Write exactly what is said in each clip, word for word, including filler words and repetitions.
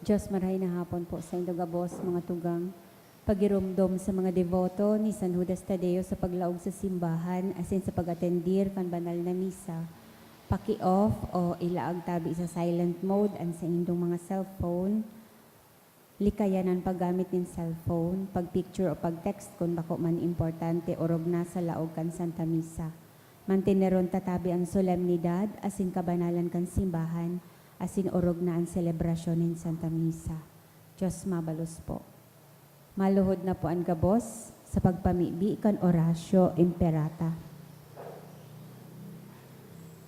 Diyos, marahay na hapon po sa indo gabos, mga tugang. Pagiromdom sa mga deboto ni San Judas Tadeo sa paglaog sa simbahan asin sa pag-atendir kan banal na misa. Paki-off o ilaag tabi sa silent mode an saindong mga cellphone. Likayan an paggamit nin cellphone, pag-picture o pag-text kun bako man importante orog na sa laog kan Santa Misa. Manteneron ta tabi an solemnidad asin kabanalan kan simbahan asin orog na an selebrasyon nin Santa Misa. Diyos mabalos po. Maluhod na po an gabos sa pagpamibi kan Oratio Imperata.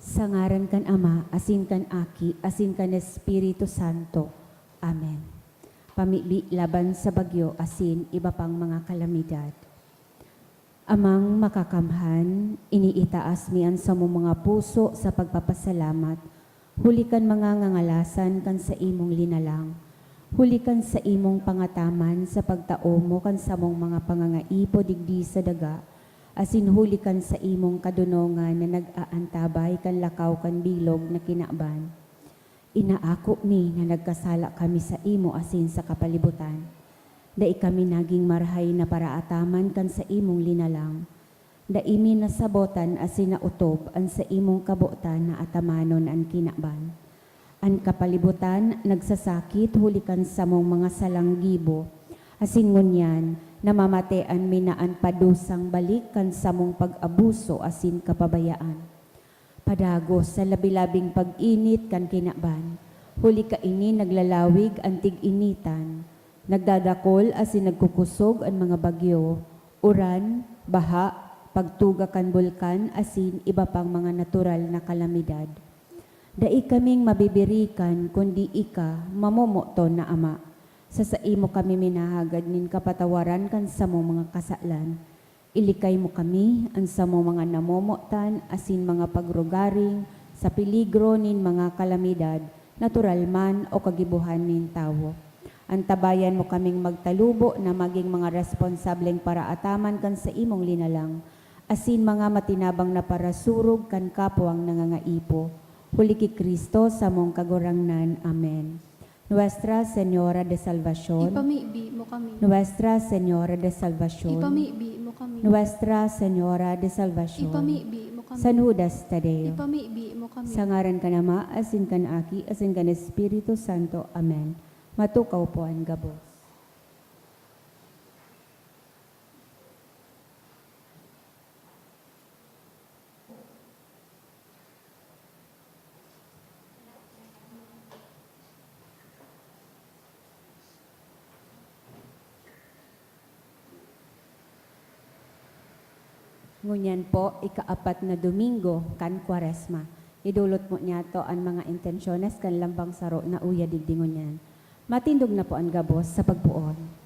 Sa ngaran kan Ama, asin kan Aki, asin kan Espiritu Santo. Amen. Pamibi laban sa bagyo asin iba pang mga kalamidad. Amang Makakamhan, iniitaas mi an samong mga puso sa pagpapasalamat, huli kan mga ngangalasan kan saimong linalang, huli kan saimong pangataman sa pagtao mo kan samong mga pangangaipo digdi sa daga, asin huli kan saimong kadonongan na nag-aantabay kan lakaw kan bilog na kinaban. Inaako mi na nagkasala kami saimo asin sa kapalibutan. Dai kami nagin marahay na paraataman kan saimong linalang. Dai mi nasabotan asin naotob an saimong kabotan na atamanon an kinaban. An kapalibutan nagsasakit huli kan samong mga salang gibo, asin ngunyan namamatean mi na an padusang balik kan samong pag-abuso asin kapabayaan. Padagos sa labi-labing pag-init kan kinaban, huli kaini naglalawig an tig-initan, nagdadakol asin nagkukosog an mga bagyo, uran, baha, pagtuga kan bulkan asin iba pang mga natural na kalamidad. Dai kaming mabibirikan kundi ika, mamomoton na Ama. Sa saimo kami minahagad nin kapatawaran kan samong mga kasalan. Ilikay mo kami, an samong mga namomotan asin mga pagrugaring sa peligro nin mga kalamidad, natural man o kagibohan nin tawo. Antabayan mo kaming magtalubo na magin mga responsableng paraataman kan saimong linalang, asin mga matinabang na parasurog kan kapwang nangangaipo. Huli ki Cristo, samong Kagurangnan. Amen. Nuestra Señora de Salvacion. Ipamibi mo kami. Nuestra Señora de Salvacion. Ipamibi mo kami. Nuestra Señora de Salvacion. Ipamibi mo kami. San Judas Tadeo. Ipamibi mo kami. Sa ngaran kan Ama, asin kan Aki, asin kan Espiritu Santo. Amen. Matukaw po an gabos. Ngunyan po, ikaapat na Domingo kan Kwaresma. Idolot mo niyato an mga intensyones kan lambang saro na uya digdi ngunyan. Matindog na po an gabos sa pagpoon.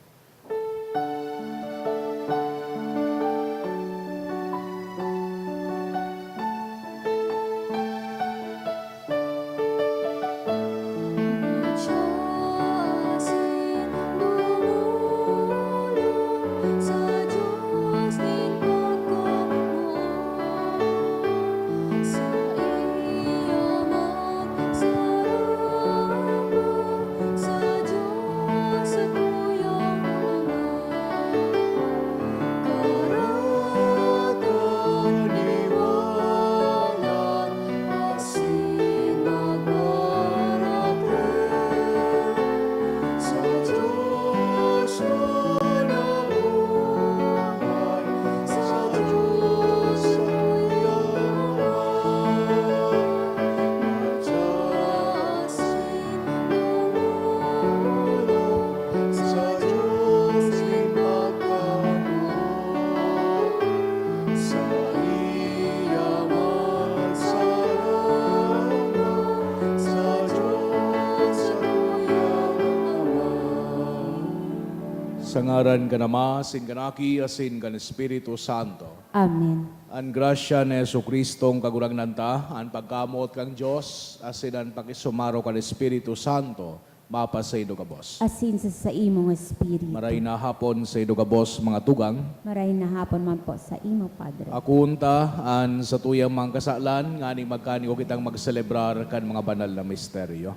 Sa ngaran kan Ama, asin kan Aki, asin kan Espiritu Santo. Amen. An grasya ni Jesu-Cristong Kagurangnan ta, an pagkamoot kan Dios, asin an pakisumaro kan Espiritu Santo, mapasaindo gabos. Asin sa saimong espiritu. Maray na hapon saindo gabos, mga tugang. Maray na hapon man po sa imo, Padre. Akoon ta an satuyang mga kasalan, nganing magkanigo kitang magselebrar kan mga banal na misteryo.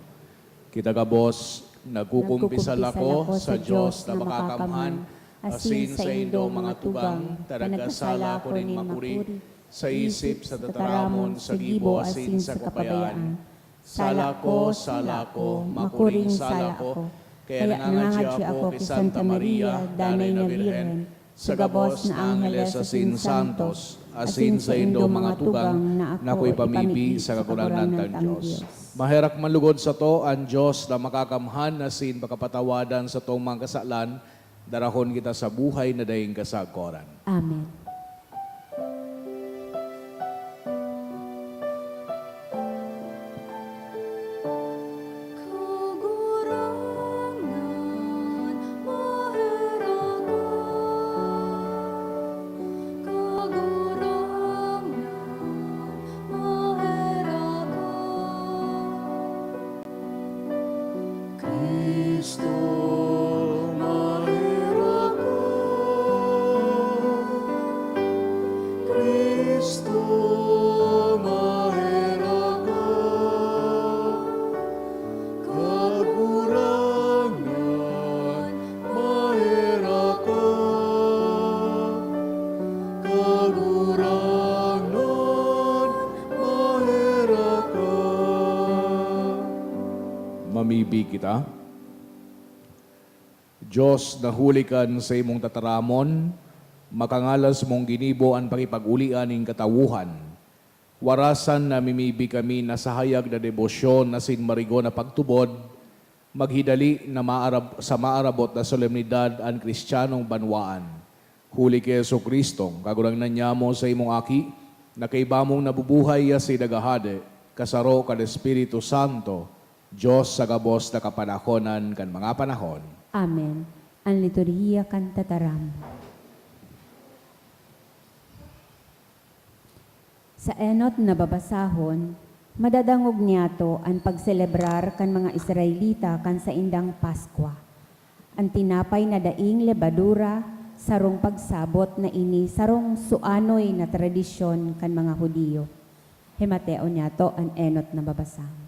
Kita gabos, Nagkukumpisal ako sa Dios na Makakamhan, asin saindo mga tugang, ta nagkasala ako nin makuri, sa isip, sa tataramon, sa gibo, asin sa kapabayaan. Sala ko, sala ko, makuring sala ko, kaya nangangadya ako ki Santa Maria, Danay na Birhen, sa gabos na angheles asin santos, asin saindo mga tugang na ako ipamibi sa Kagurangnan tang Dios. Maherak man lugod sato an Dios na Makakamhan asin pakapatawadan satong mga kasalan, darahon kita sa buhay na daing kasagkoran. Amen. Kagurangnan, maherak ka. Kagurangnan, maherak ka. Cristo, maherak ka. Cristo, maherak ka. Kagurangnan, maherak ka. Kagurangnan, maherak ka. Mamibi kita. Dios na huli kan saimong tataramon, makangalas mong ginibo an pakipag-olian nin katawohan. Warasan namimibi kami na sa hayag na debosyon asin marigon na pagtubod, maghidali na maarab-, sa maarabot na solemnidad an Cristianong banwaan. Huli ki Jesu-Cristong Kagurangnan nyamo, sa imong Aki, na kaiba mong nabubuhay asin naghahade, kasaro kan Espiritu Santo, Dios sa gabos na kapanahonan kan mga panahon. Amen. An liturhiya kan tataram. Sa enot na babasahon, madadangog niyato an pagselebrar kan mga Israelita kan saindang Paskwa. An tinapay na daing lebadura, sarong pagsabot na ini sarong suanoy na tradisyon kan mga Judio. Himateon niyato an enot na babasahon.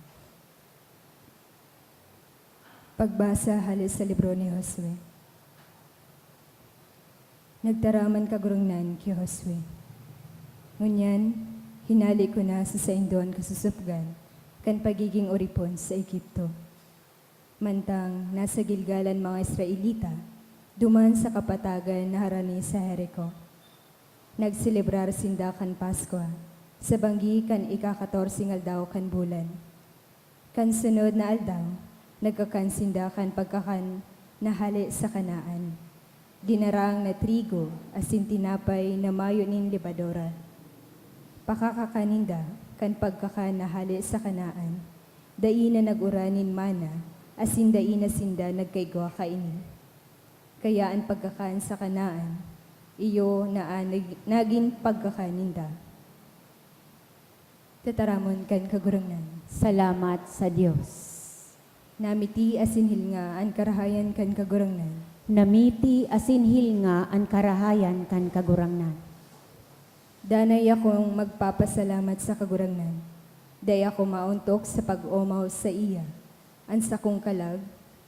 Pagbasa hale sa libro ni Josue. Nagtaram an Kagurangnan ki Josue, "Ngunyan, hinale ko na sa saindo an kasusupgan kan pagiging oripon sa Egipto." Mantang nasa Gilgal an mga Israelita, duman sa kapatagan na harani sa Jerico, nagselebrar sinda kan Paskwa sa banggi kan ikakatorseng aldaw kan bulan. Kan sunod na aldaw, nagkakan sinda kan pagkakan na hale sa Canaan, dinarang na trigo asin tinapay na mayo nin lebadura. Pakakakan ninda kan pagkakan na hale sa Canaan, dai na nag-uran nin mana, asin dai na sinda nagkaigwa kaini. Kaya an pagkakan sa Canaan, iyo na an nag-, nagin pagkakan ninda. Tataramon kan Kagurangnan. Salamat sa Dios. Namiti asin hilnga an karahayan kan Kagurangnan. Namiti asin hilnga an karahayan kan Kagurangnan. Danay akong magpapasalamat sa Kagurangnan. Dai ako maontok sa pag-omaw saiya. An sakong kalag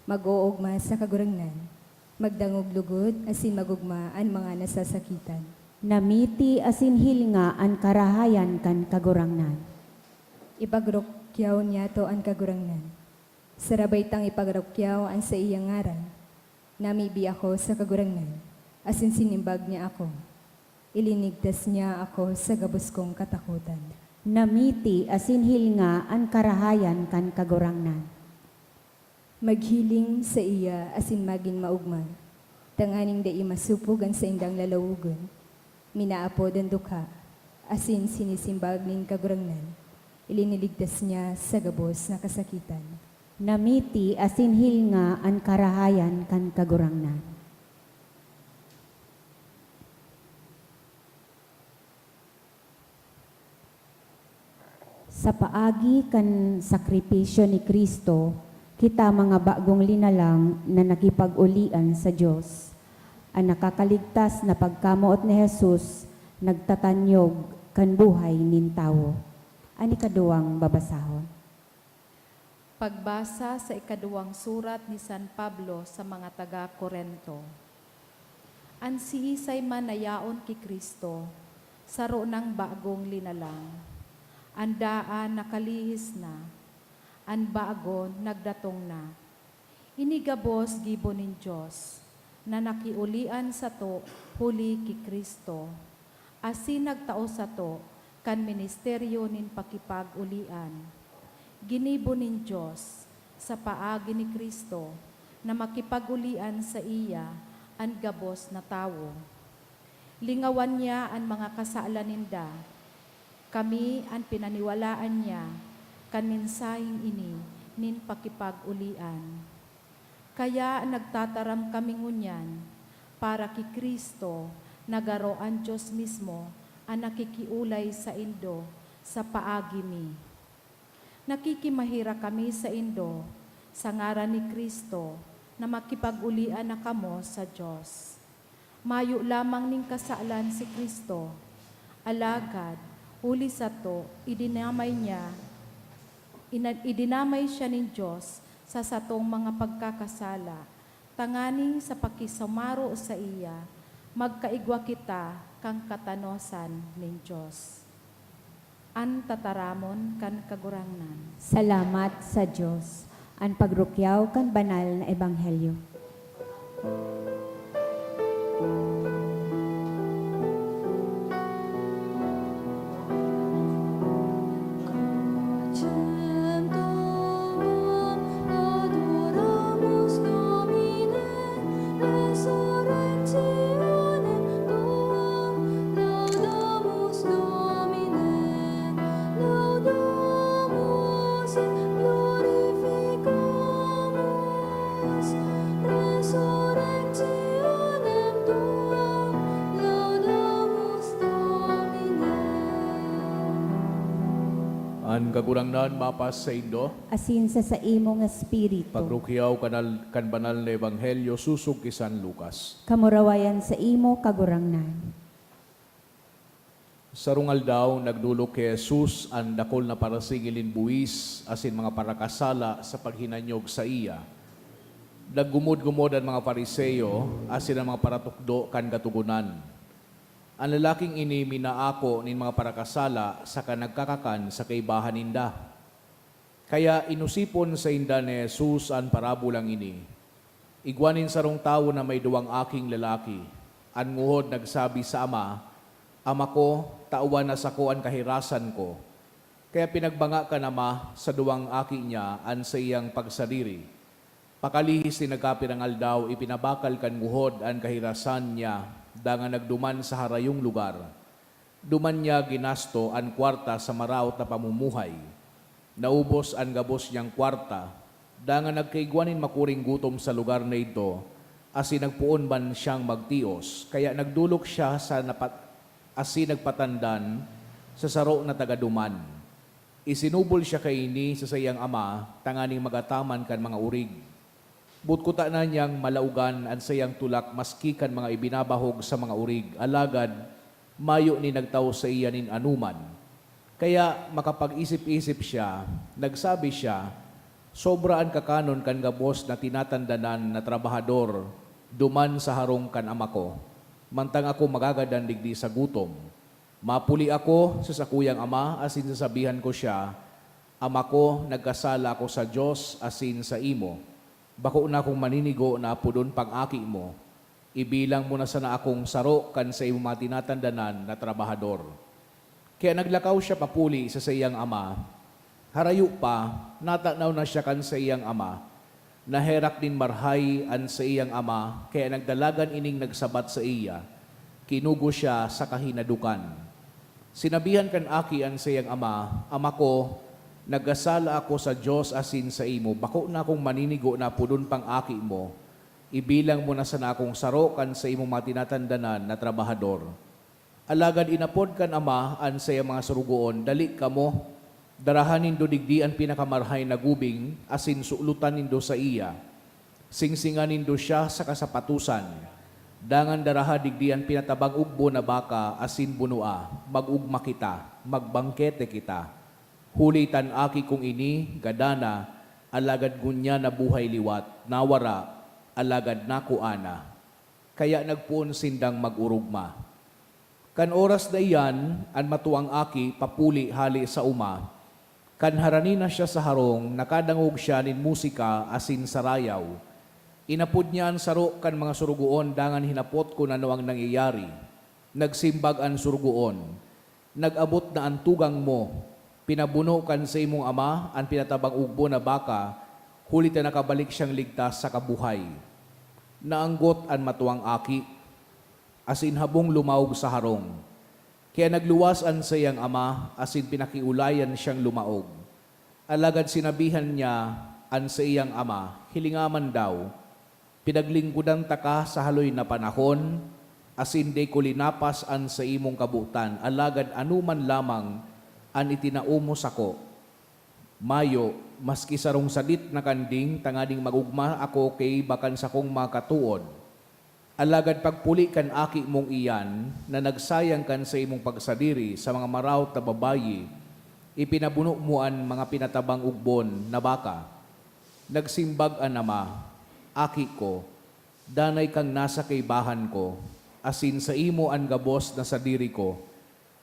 mag-oogma sa Kagurangnan. Magdangog lugod asin mag-ogma an mga nasasakitan. Namiti asin hilnga an karahayan kan Kagurangnan. Ipagrukyaw niyato an Kagurangnan. Sarabay tang ipagrukyaw an saiyang ngaran. Namibi ako sa Kagurangnan, asin sinimbag niya ako. Ilinigtas niya ako sa gabos kong katakotan. Namiti asin hilnga an karahayan kan Kagurangnan. Maghiling saiya asin magin maogma, tanganing dai masopog an saindang lalawogon. Minaapod an dukha, asin sinisimbag nin Kagurangnan, iliniligtas niya sa gabos na kasakitan. Namiti asin hilnga an karahayan kan Kagurangnan. Sa paagi kan sakripisyo ni Cristo, kita mga bagong linalang na nakipag-olian sa Dios. An nakakaligtas na pagkamoot ni Jesus nagtatanyog kan buhay nin tawo. An ikaduwang babasahon. Pagbasa sa ikaduwang surat ni San Pablo sa mga taga Corinto. An siisay man na yaon ki Cristo, saro nang bagong linalang. An daan nakalihis na, an bago nagdatong na. Ini gabos gibo nin Dios, na nakiolian sato huli ki Cristo, asin nagtao sato kan ministeryo nin pakipag-olian. Ginibo nin Dios, sa paagi ni Cristo, na makipag-olian saiya an gabos na tawo. Lingawan niya an mga kasalan ninda. Kami an pinaniwalaan niya kan mensaheng ini nin pakipag-olian. Kaya nagtataram kami ngunyan para ki Cristo, na garo an Dios mismo an nakikiolay saindo sa paagi mi. Nakikimaherak kami saindo sa ngaran ni Cristo, na makipag-olian na kamo sa Dios. Mayo lamang nin kasalan si Cristo, alagad huli sato, idinamay niya, ina-, idinamay siya nin Dios sa satong mga pagkakasala, tanganing sa pakisumaro saiya, magkaigwa kita kan katanosan nin Dios. An tataramon kan Kagurangnan. Salamat sa Dios. An pagrukyaw kan banal na ebanghelyo. An Kagurangnan mapas saindo. Asin sa saimong espiritu. Pagrukyaw kanal-, kan banal na ebanghelyo sosog ki San Lucas. Kamurawayan saimo, Kagurangnan. Sarong aldaw, nagdolok ki Jesus an dakul na parasingil nin buhis asin mga parakasala sa paghinanyog saiya. Naggumod-gumod an mga Fariseo asin an mga paratukdo kan Katogonan. An lalaking ini minaako nin mga parakasala saka nagkakakan sa kaibahan ninda. Kaya inosipon sainda ni Jesus an parabolang ini, "Igwa nin sarong tawo na may duwang aking lalaki. An nguhod nagsabi sa ama, 'Ama ko, tawan na sako an kahirasan ko.' Kaya pinagbanga kan ama sa duwang aki niya an saiyang pagsadiri. Pakalihis nin nagkapirang aldaw, ipinabakal kan nguhod an kahirasan niya, dangan nagduman sa harayong lugar. Duman niya ginasto an kwarta sa maraot na pamumuhay. Naubos an gabos niyang kwarta, dangan nagkaigwa nin makuring gutom sa lugar na idto, asin nagpoon man siyang magtios. Kaya nagdolok siya sa napat-, asin nagpatandan sa saro na taga-duman. Isinubol siya kaini sa saiyang ama tanganing magataman kan mga orig. Boot kutana niyang malaogan an saiyang tulak maski kan mga ibinabahog sa mga orig, alagad mayo nin nagtao saiya nin anoman. Kaya, makapag-isip-isip siya, nagsabi siya, 'Sobra an kakanon kan gabos na tinatandanan na trabahador duman sa harong kan ama ko, mantang ako magagadan digdi sa gutom. Mapuli ako sa sakuyang ama asin sasabihan ko siya, "Ama ko, nagkasala ako sa Dios asin saimo. Bako na akong maninigo na apodon pang aki mo. Ibilang mo na sana akong saro kan saimong mga tinatandanan na trabahador." Kaya naglakaw siya papuli sa saiyang ama. Harayo pa, natanaw na siya kan saiyang ama. Naherak nin marhay an saiyang ama, kaya nagdalagan ining nagsabat saiya. Kinugo siya sa kahinadokan. Sinabihan kan aki an saiyang ama, "Ama ko, nagkasala ako sa Dios asin saimo, bako na akong maninigo na apodon pang aki mo. Ibilang mo na sana akong saro kan saimong mga tinatandanan na trabahador." Alagad inapod kan ama an saiyang mga sorogoon, "Dali kamo, daraha nindo digdi an pinakamarhay na gubing asin sulotan nindo saiya. Singsinga nindo siya sa kasapatosan. Dangan daraha digdi an pinatabang ugbo na baka asin bunoa. Mag-ugma kita, magbangkete kita. Huli ta an aki kong ini gadan na, alagad ngunyan nabuhay liwat, nawara, alagad nakua na. Kaya nagpoon sindang mag-orogma. Kan oras na iyan, an matuang aki papuli hale sa oma. Kan harani na siya sa harong, nakadangog siya nin musika asin sarayaw. Inapod niya an saro kan mga sorogoon dangan hinapot kun ano an nangyayari. Nagsimbag an sorogoon, "Nag-abot na an tugang mo. Pinabuno kan saimong ama an pinatabang ugbo na baka, huli ta nakabalik siyang ligtas saka buhay." Naanggot an matuang aki, asin habong lumaog sa harong. Kaya nagluwas an saiyang ama asin pinakiolayan siyang lumaog. Alagad sinabihan niya an saiyang ama, "Hilinga man daw, pinaglingkodan taka sa haloy na panahon, asin dai ko linapas an saimong kabotan, alagad ano man lamang an itinao mo sako, mayo, maski sarong sadit na kanding, tanganing mag-ogma ako kaiba kan sakong mga katood. Alagad pagpuli kan aki mong iyan, na nagsayang kan saimong pagsadiri sa mga maraot na babayi, ipinabuno mo an mga pinatabang ugbon na baka." Nagsimbag an ama, "Aki ko, danay kang nasa kaibahan ko, asin saimo an gabos na sadiri ko.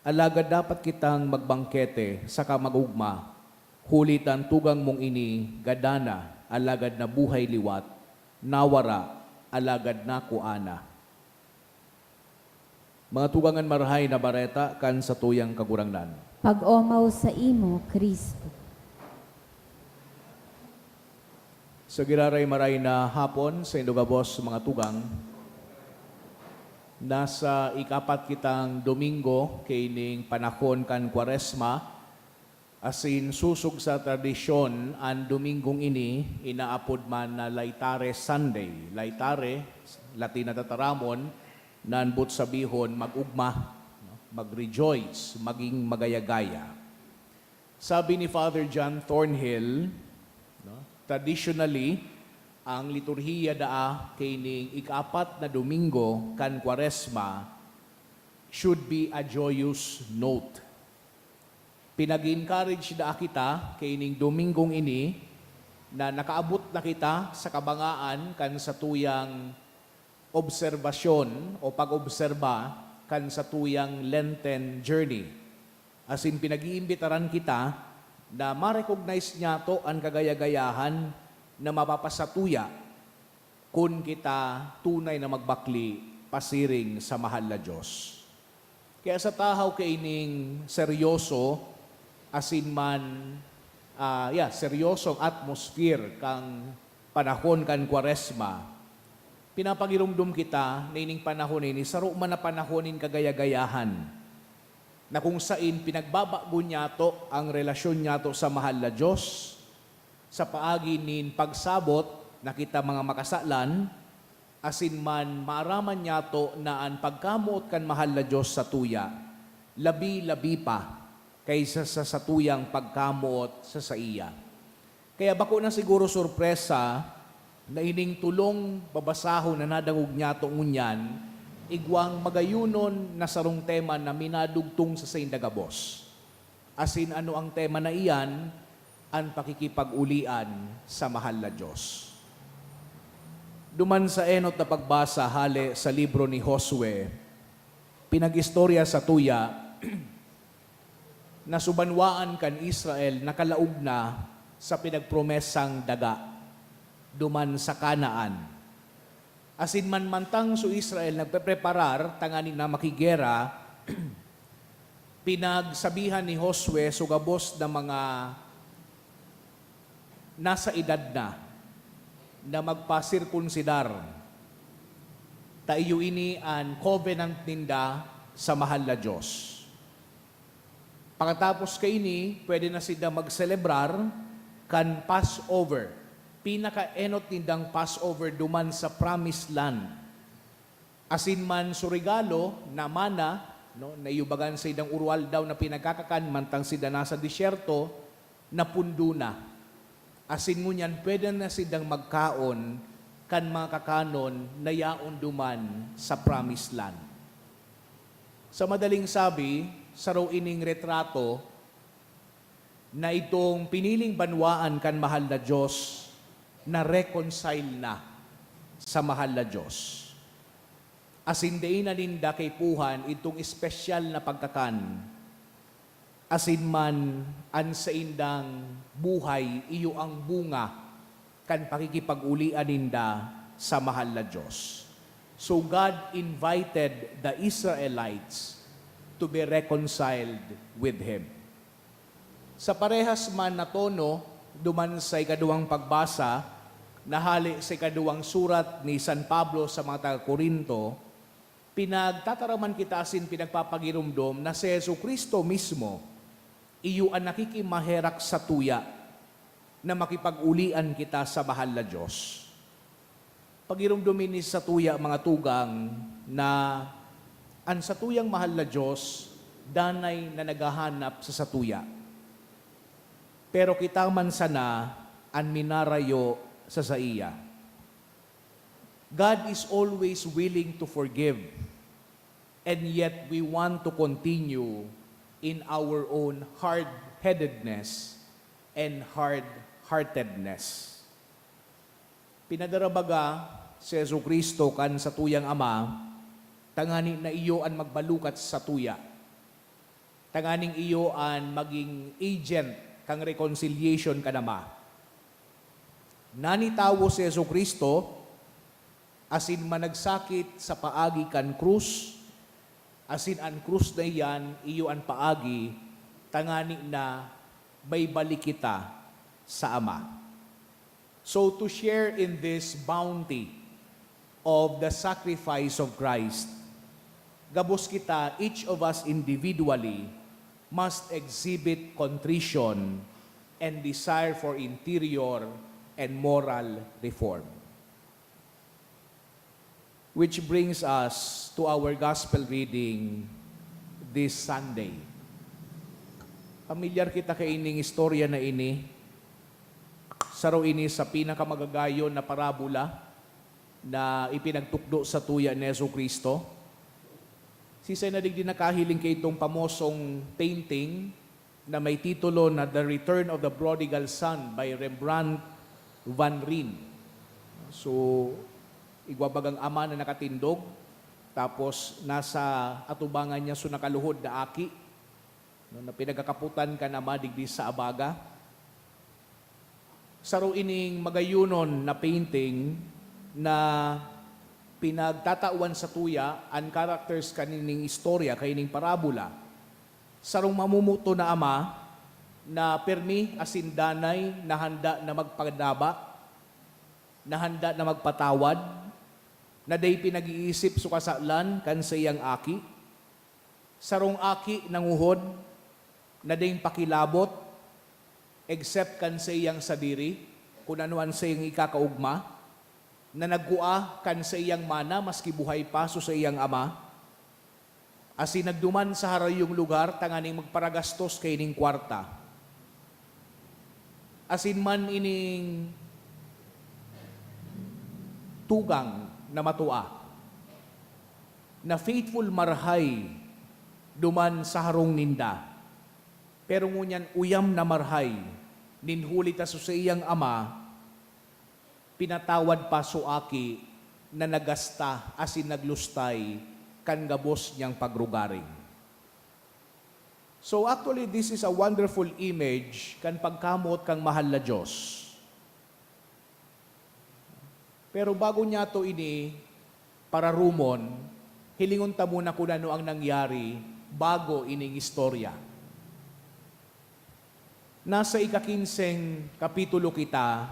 Alagad dapat kitang magbangkete saka mag-ogma, huli ta an tugang mong ini gadan na, alagad nabuhay liwat, nawara, alagad nakua na." Mga tugang, an Marahay na Bareta kan satuyang Kagurangnan. Pag-omaw saimo, Cristo. Sa giraray, maray na hapon saindo gabos, mga tugang. Nasa ikapat kitang Domingo kaining panahon kan Kwaresma, asin sosog sa tradisyon, an Domingong ini inaapod man na Laetare Sunday. Laetare, Latin na tataramon, na an boot sabihon, mag-ogma, no? Mag-rejoice, maging magaya-gaya. Sabi ni Father John Thornhill, no, traditionally, ang liturhiya daa kaining ika-apat na Domingo kan Kwaresma should be a joyous note. Pinag-encourage daa kita kaining Domingong ini na nakaabot na kita sa kabangaan kan satuyang obserbasyon o pag-obserba kan satuyang Lenten journey. Asin pinag-iimbitaran kita na ma-recognize niyato an kagaya-gayahan na mapapasatuya kun kita tunay na magbakle pasiring sa mahal na Dios. Kaya sa tahaw kaining seryoso, asin man, ah, yeah, seryosong atmosphere kan panahon kan Kwaresma, pinapagiromdom kita na ining panahon ini saro man na panahon nin kagaya-gayahan, na kung sain pinagbabago niyato ang relasyon niyato sa mahal na Dios, sa paagi nin pagsabot na kita mga makasalan, asin man maaraman niyato na an pagkamoot kan mahal na Dios satuya, labi-labi pa kaysa sa satuyang pagkamoot sa saiya. Kaya bako na siguro sorpresa na ining tolong babasahon na nadangog niyato ngunyan, igwang magayonon na sarong tema na minadugtong sa sainda gabos. Asin ano ang tema na iyan? An pakikipag-olian sa mahal na Dios. Duman sa enot na pagbasa hale sa libro ni Josue, pinag-istorya satuya na subanwaan kan Israel nakalaog na sa pinagpromesang daga, duman sa Canaan. Asin man mantang so Israel nagpepreparar tanganing na makigera, pinagsabihan ni Josue so gabos na mga nasa edad na, na magpasirkunsidar, ta iyo ini an covenant ninda sa mahal na Dios. Pakatapos kaini, pwede na sinda magselebrar kan Passover. Pinakaenot nindang Passover duman sa Promised Land. Asin man so regalo na manna, no, na iyo bagan saindang urualdaw na pinagkakakan mantang sinda nasa disyerto, napundo na. Asin ngunyan pwede na sindang magkaon kan mga kakanon na yaon duman sa Promised Land. Sa madaling sabi, saro ining retrato na itong piniling banwaan kan mahal na Diyos na-reconcile na sa mahal na Diyos. Asin dai na ninda kaipuhan itong espesyal na pagkakan, asin man an saindang buhay iyo ang bunga kan pakikipag-ulian ninda sa mahal na Diyos. So God invited the Israelites to be reconciled with Him. Sa parehas man na tono, duman sa ikaduwang pagbasa na hale sa ikaduwang surat ni San Pablo sa mga taga-Corinto, pinagtataraman kita asin pinagpapagiromdom na si Jesu-Cristo mismo iyo an nakikimaherak satuya na makipag-ulian kita sa mahal na Diyos. Pagiromdom ini satuya, mga tugang, na an satuyang mahal na Diyos danay na naghahanap sa satuya. Pero kita man sana an minarayo sa saiya. God is always willing to forgive, and yet we want to continue in our own hard-headedness and hard-heartedness. Pinadarabaga si Jesu-Cristo kan satuyang Ama, tangani na iyo an magbalukat sa satuya, tanganing iyo an magin agent kan reconciliation kan Ama. Nanitawo si Jesu-Cristo asin managsakit sa paagi kan krus, asin an krus na iyan iyo an paagi tangani na maibalik kita sa Ama. So, to share in this bounty of the sacrifice of Christ, gabos kita, each of us individually, must exhibit contrition and desire for interior and moral reform. Which brings us to our gospel reading this Sunday. Pamilyar kita kaining istorya na ini. Saro ini sa pinakamagagayon na parabola na ipinagtukdo satuya ni Jesu-Cristo. Siisay na digdi nakahiling kaitong pamosong painting na may titulo na The Return of the Prodigal Son by Rembrandt van Rijn? So, igwa bagang ama na nakatindog, tapos nasa atubangan niya so nakaluhod na aki, no, na pinagkakapotan kan ama digdi sa abaga. Saro ining magayonon na painting na pinagtatawan satuya an characters kanining istorya, kaining parabola. Sarong mamumuto na ama na pirmi asin danay na handa na magpadaba, na handa na magpatawad, na dai pinag-iisip so kasalan kan saiyang aki. Sarong aki na nguhod na daing pakilabot, except kan saiyang sadiri, kun ano an saiyang ikakaogma, na nagkua kan saiyang mana maski buhay pa so saiyang ama, asin nagduman sa harayong lugar tanganing magparagastos kaining kwarta. Asin man ining tugang na matua, na faithful marahay duman sa harong ninda, pero ngunyan uyam na marahay, nin huli ta so saiyang ama pinatawad pa so aki na nagasta asin naglustay kan gabos niyang pagrugaring. So actually, this is a wonderful image kan pagkamoot kan mahal na Diyos. Pero bago niyato ini pararumon, hilingon ta muna kun ano ang nangyari bago ining istorya. Nasa ikakinseng kapitulo kita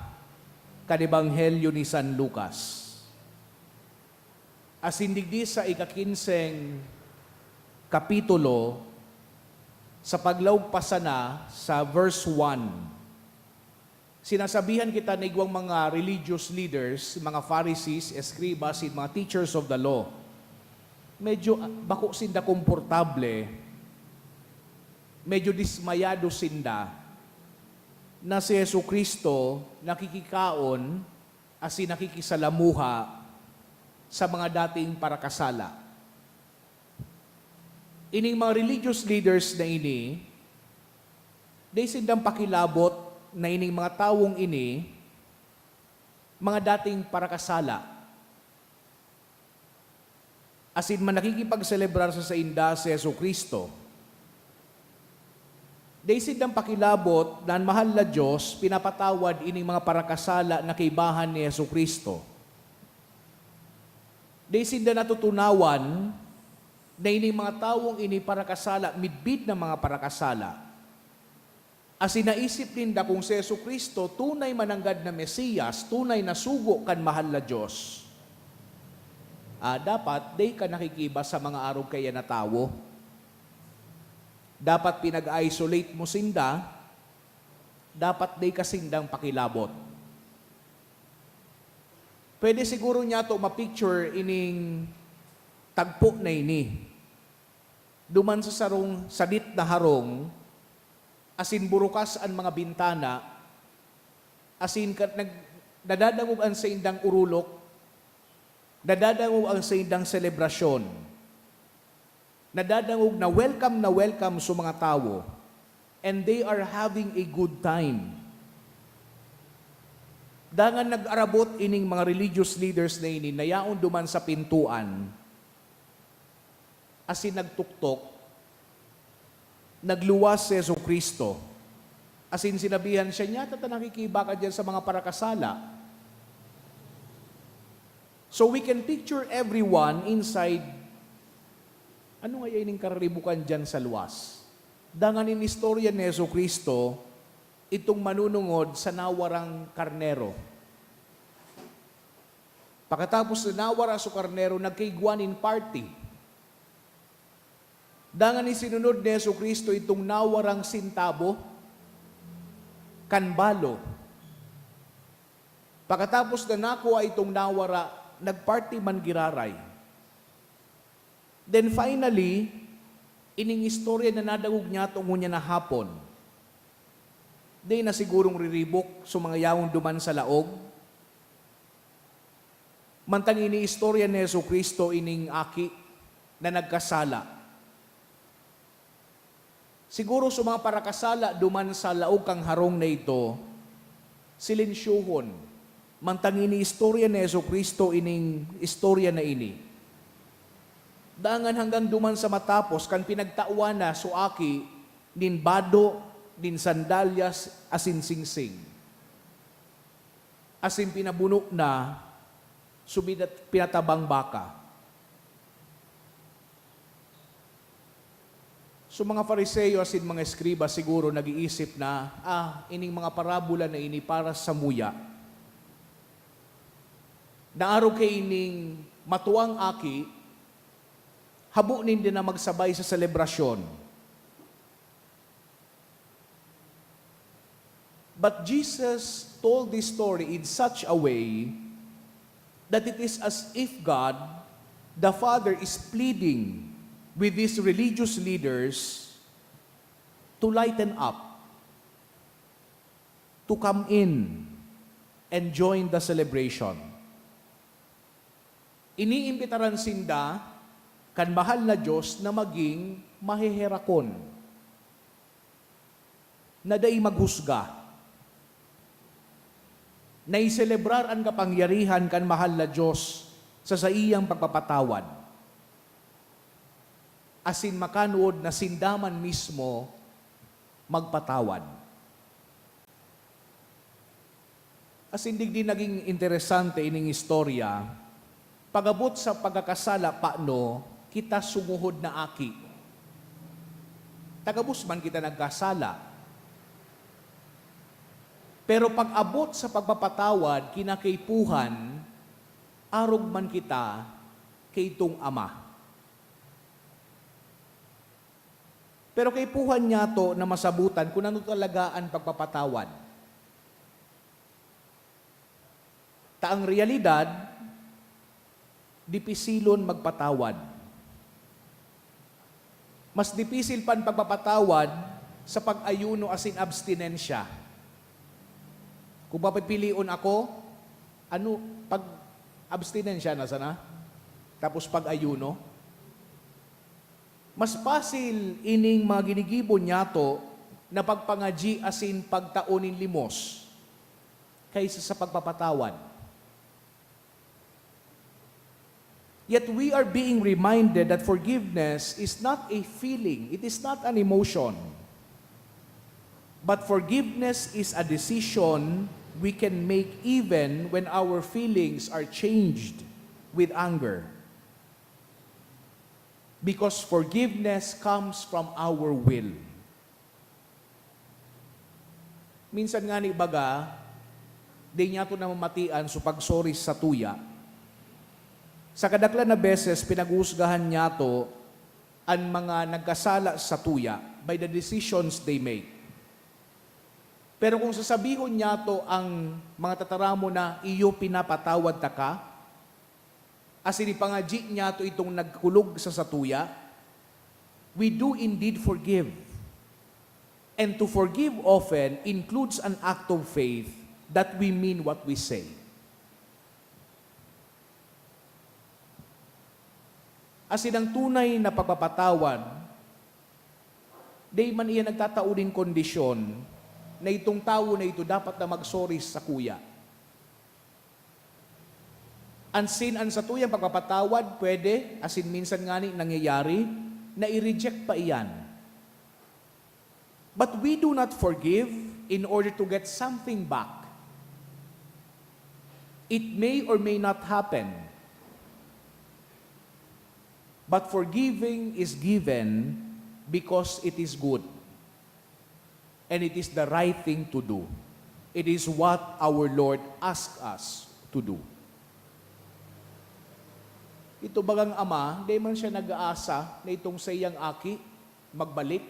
kan Ebanghelyo ni San Lucas. Asin digdi sa ikakinseng kapitulo, sa paglaog pa sana sa verse one, sinasabihan kita na igwang mga religious leaders, mga Pharisees, eskribas, asin mga teachers of the law. Medyo, ah, bako sinda komportable, medyo dismayado sinda na si Jesu-Cristo nakikikaon asin nakikisalamuha sa mga dating parakasala. Ining mga religious leaders na ini, Dai sindang pakilabot na ining mga tawong ini mga dating parakasala, asin man nakikipagselebrar sa sainda si Jesu-Cristo. Dai sindang pakilabot na an mahal na Dios pinapatawad ining mga parakasala na kaibahan ni Jesu-Cristo. Dai sinda natutunawan na ining mga tawong ini parakasala, midbid na mga parakasala. Asin naisip ninda kung si Jesu-Cristo tunay mananggad na Mesiyas, tunay na sugo kan mahal na Dios. Ah, dapat dai ka nakikiba sa mga arog kaiyan na tawo. Dapat pinag-isolate mo sinda, dapat dai ka sindang pakilabot. Pwede siguro niyato ma-picture ining tagpo na ini. Duman sa sarong sadit na harong, asin burukas an mga bintana, asin ka-, nag-, nadadangog an saindang orolok, nadadangog an saindang selebrasyon. Nadadangog na welcome na welcome so mga tawo, and they are having a good time. Dangan nag-arabot ining mga religious leaders na ini na yaon duman sa pintoan, asin nagtuktok, nagluwas si Jesu-Cristo. Asin sinabihan siya, "Nyata ta nakikiba ka diyan sa mga parakasala." So we can picture everyone inside, ano ngaya ining kararibukan diyan sa luwas? Dangan inistorya ni Jesu-Cristo itong manunungod sa nawarang karnero. Pakatapos na nawara so karnero, nagkaigwa nin party. Dangan isinunod ni Jesu-Cristo itong nawarang sintabo kan balo. Pakatapos na nakua itong nawara, nagparty man giraray. Then finally, ining istorya na nadangog niyato ngunyan na hapon, dai na sigurong riribok so mga yaon duman sa laog. Mantang iniistorya ni Jesu-Cristo ining aki na nagkasala. Siguro sa mga parakasala duman sa laog kan harong na ito, silensyohon, mantang iniistorya ni Jesu-Cristo ining istorya na ini. Dangan hanggang duman sa matapos, kan pinagtawan na so aki nin bado, nin sandalyas, asin singsing. Asin pinabuno na, subinat pinatabang baka. So, mga Fariseo asin mga eskriba siguro nag-iisip na, "Ah, ining mga parabola na ini para samuya." Na arog kaining matuang aki, habo ninda na magsabay sa selebrasyon. But Jesus told this story in such a way that it is as if God, the Father, is pleading with these religious leaders to lighten up, to come in and join the celebration. Iniimbitaran sinda kan mahal na Dios na maging maheherakon, na dai maghusga, na iselebrar an kapangyarihan kan mahal na Dios sa saiyang pagpapatawad, asin makanood na sinda man mismo magpatawad. Asin digdi nagin interesante ining istorya, pag-abot sa pagkakasala, pano kita sumuhod na aki. Tagabos man kita nagkasala. Pero pag-abot sa pagpapatawad, kinakaipuhan, arog man kita kaitong ama. Pero kaipuhan niyato na masabutan kun ano talaga an pagpapatawad. Ta ang realidad, dipisilon magpatawad. Mas dipisil pa an pagpapatawad sa pag-ayuno asin abstinensya. Kung papipilion ako, ano, pag-abstinensya na sana? Tapos pag-ayuno? Mas pasil ining mga ginigibo niyato na pagpangadyi asin pagtao nin limos kaysa sa pagpapatawad. Yet we are being reminded that forgiveness is not a feeling, it is not an emotion. But forgiveness is a decision we can make even when our feelings are changed with anger. Because forgiveness comes from our will. Minsan ngani baga, di niyato namamatian so pag-sorry sa tuya. Sa kadaklan na beses, pinaghuhusgahan niyato an mga nagkasala sa tuya by the decisions they make. Pero kung sasabihon niyato ang mga tataramon na, "Iyo, pinapatawad taka," asin ipangadyi niyato itong nagkulog sa satuya, we do indeed forgive. And to forgive often includes an act of faith that we mean what we say. Asin ang tunay na pagpapatawad, di man iyan nagtatao nin kondisyon na itong tawo na ito dapat na mag-sorry sakuya. Asin an satuyang pagpapatawad pwede, asin minsan ngani nangyayari, na i-reject pa iyan. But we do not forgive in order to get something back. It may or may not happen. But forgiving is given because it is good. And it is the right thing to do. It is what our Lord asked us to do. Ito bagang ama, di man siya nag-aasa na itong saiyang aki magbalik.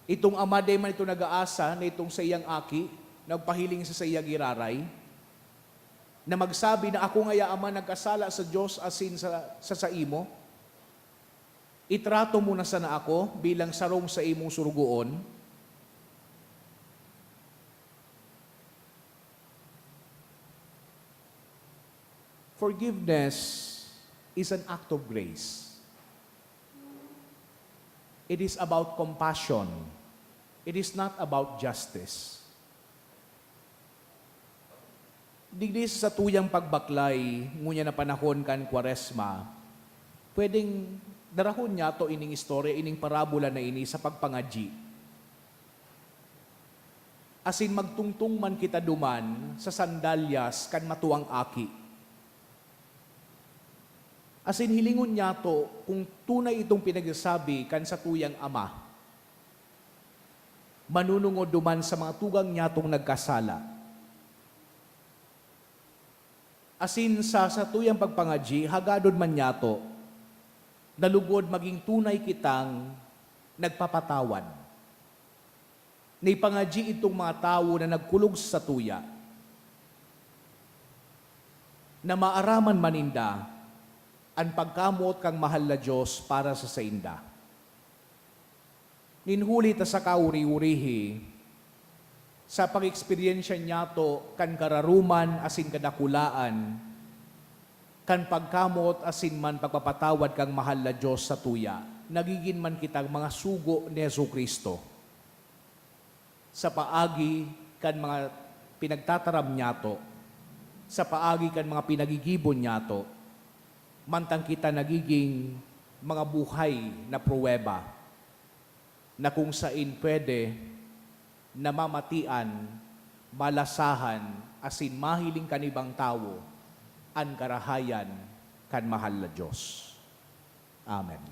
Itong ama, di man ito nag-aasa na itong saiyang aki nagpahiling sa saiyang giraray, na magsabi na, "Ako ngaya, Ama, nagkasala sa Dios asin sa, sa saimo. Itrato mo na sana ako bilang sarong saimong surugoon." Forgiveness is an act of grace. It is about compassion. It is not about justice. Digdi sa satuyang pagbaklay, ngunyan na panahon kan Kwaresma, pwedeng darahon niyato ining istorya, ining parabola na ini sa pagpangadyi. Asin magtungtong man kita duman sa sandalyas kan matuang aki. Asin hilingon niyato kung tunay itong pinagsasabi kan satuyang ama. Manunungod duman sa mga tugang niyatong nagkasala. Asin sa satuyang pagpangadyi, hagadon man niyato na lugod magin tunay kitang nagpapatawad. Naipangadyi itong mga tawo na nagkulog sa satuya, na maaraman man ninda an pagkamoot kan mahal na Dios para sa sainda. Nin huli ta sa kauri-urihi, sa pag-eksperyensya niyato kan kararoman asin kadakulaan kan pagkamoot asin man pagpapatawad kan mahal na Dios sa satuya, nagigin man kitang mga sugo ni Jesu-Cristo. Sa paagi kan mga pinagtataram niyato, sa paagi kan mga pinagigibon niyato, mantang kita nagiging mga buhay na pruweba na kung sain pwede, namamatian, malasahan, asin mahiling kan ibang tawo an karahayan kan mahal na Dios. Amen.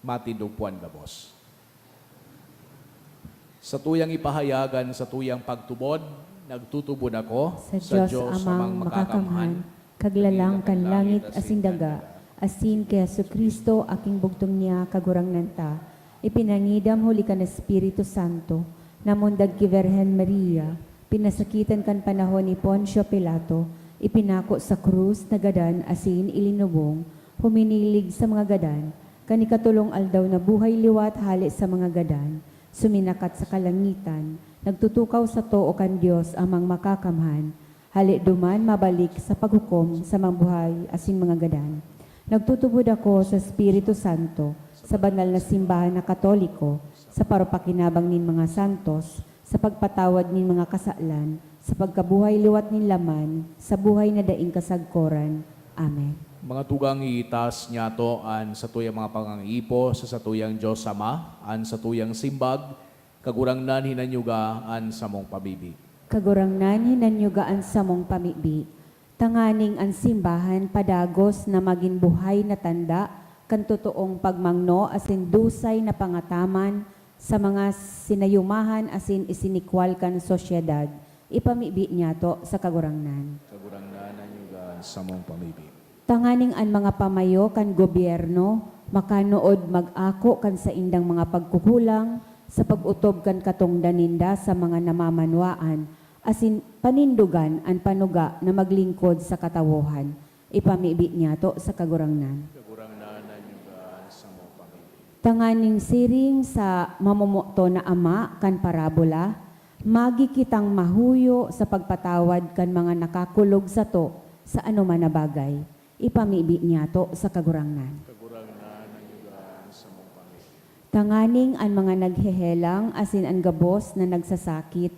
Matindog po an gabos. Satuyang ipahayag an satuyang pagtubod, nagtutubod ako sa Dios Amang Makakamhan, Kaglalang kan langit asin daga, asin ki Jesu-Cristo, aking bugtong niya, Kagurangnan ta, ipinangidam huli kan Espiritu Santo, namundag ki Birhen Maria, pinasakitan kan panahon ni Poncio Pilato, ipinako sa krus, nagadan asin ilinubong, huminilig sa mga gadan, kan ikatolong aldaw nabuhay liwat hale sa mga gadan, suminakat sa kalangitan, nagtutukaw sa too kan Dios Amang Makakamhan, hale duman mabalik sa paghukom sa mga buhay asin mga gadan. Nagtutubod ako sa Espiritu Santo, sa banal na simbahan na Katoliko, sa parapakinabang nin mga santos, sa pagpatawad nin mga kasalan, sa pagkabuhay liwat nin laman, sa buhay na daing kasagkoran. Amen. Mga tugang, iitaas niyato an satuyang mga pangaipo sa satuyang Dios Ama, an satuyang simbag, Kagurangnan, hinanyuga an samong pamibi. Kagurangnan, hinanyuga an samong pamibi, tanganing an simbahan padagos na magin buhay na tanda kan totoong pagmangno asin dusay na pangataman sa mga sinayumahan asin isinikwal kan sosyedad. Ipamibi niyato sa Kagurangnan. Kagurangnan, hinanyuga an samong pamibi. Tanganing an mga pamayo kan gobyerno makanood mag-ako kan saindang mga pagkukulang sa pag-otob kan katongdan ninda sa mga namamanwaan, asin panindogan an panuga na maglingkod sa katawohan. Ipamibi niyato sa Kagurangnan. Kagurangnan, hinanyuga an samong pamibi. Tanganing siring sa mamomoton na ama kan parabola, magi kitang mahuyo sa pagpatawad kan mga nakakulog sato sa anoman na bagay. Ipamibi niyato sa Kagurangnan. Kagurangnan, hinanyuga an samong pamibi. Tanganing an mga naghehelang asin an gabos na nagsasakit,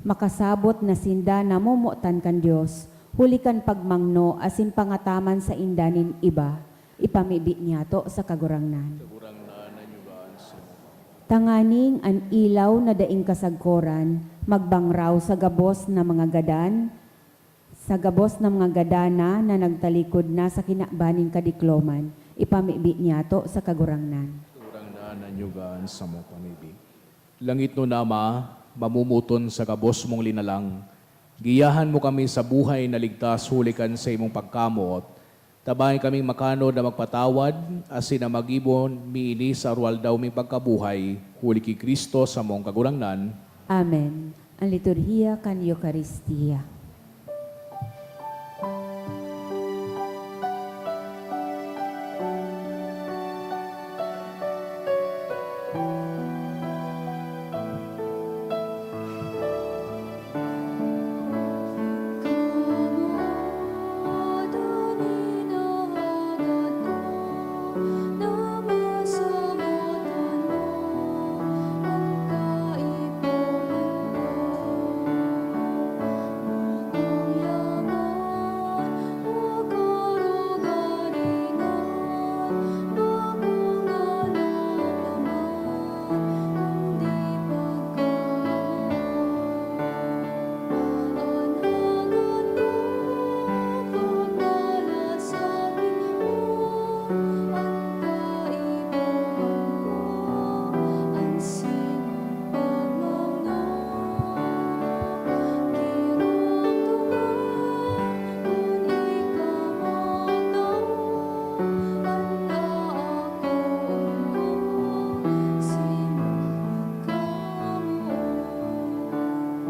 makasabot na sinda namomotan kan Dios, huli kan pagmangno asin pangataman sainda nin iba. Ipamibi niyato sa Kagurangnan. Kagurangnan, hinanyuga an samong pamibi. Tanganing an ilaw na daing kasagkoran magbangraw sa gabos na mga gadan, sa gabos na mga gadana na nagtalikod na sa kinaban nin kadikloman. Ipamibi niyato sa Kagurangnan. Kagurangnan, hinanyuga an samong pamibi. Langitnon na Ama, mamomoton sa gabos mong linalang, giyahan mo kami sa buhay na ligtas huli kan saimong pagkamoot. Tabangi kaming makanod na magpatawad, asin na maggibo mi ini sa aroaldaw ming pagkabuhay, huli ki Cristo samong Kagurangnan. Amen. An liturhiya kan Eukaristia.